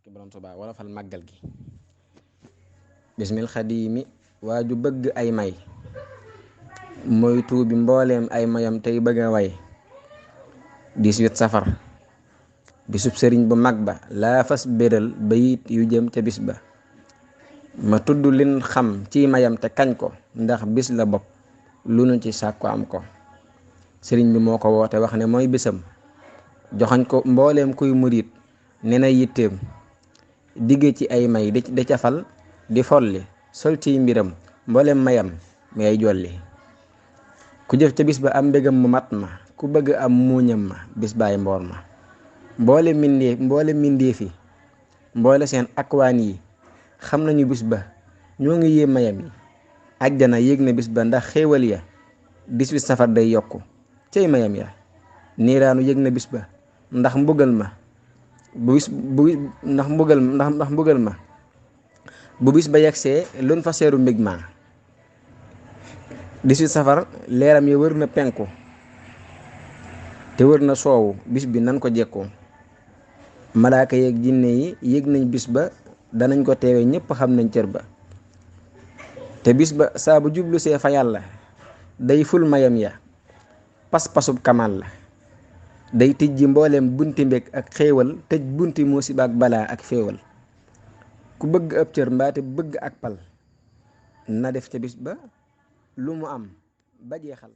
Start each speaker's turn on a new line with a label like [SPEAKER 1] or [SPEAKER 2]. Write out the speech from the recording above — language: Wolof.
[SPEAKER 1] barki borom Tuubaa wala fal màggal gi. bismil xadiimi waa ju bëgg ay may mooy tuubi mbooleem ay mayam tey bëgg a way 18 safar bisub sëriñ bu mag ba laa fas béral bayit yu jëm ca bis ba. ma tudd lin xam ci mayam te kañ ko ndax bis la bopp lu nu ci sàkku am ko. sëriñ bi moo ko woote wax ne mooy bisam joxañ ko mbooleem kuy murit ne na yitteem digge ci ay may di cafal di folli sol ciy mbiram mbooleem mayam may jolli. ku jëf ca bis ba am mbégam mu mat ma ku bëgg am muuñam ma bis baay mboor ma. mboole mbindeefi mboole seen akwaan yi xam nañu bis ba ñoo ngi yéem mayam yi. ajjana yéeg na bis ba ndax xéewal ya 18 safar day yokku cey mayam ya. niiraanu yëg na bis ba ndax mbugal ma bu bis ba yegsee lun fa seeru mbég ma. 18 safar leeram yi wër na penku te wër na soowu bis bi nan ko jekkoo. malaaka yeeg jinne yi yëg nañ bis ba danañ ko teewe ñépp xam nañ cër ba. te bis ba saa bu jublu see fa yàlla day ful mayam ya pas-pasub kamal la. day tijji mbooleem bunti mbég ak xéewal tëj bunti musiba ak balaa ak féewal. ku bëgg ab cër mbaate bëgg ak pal na def ca bis ba lu mu am ba jeexal.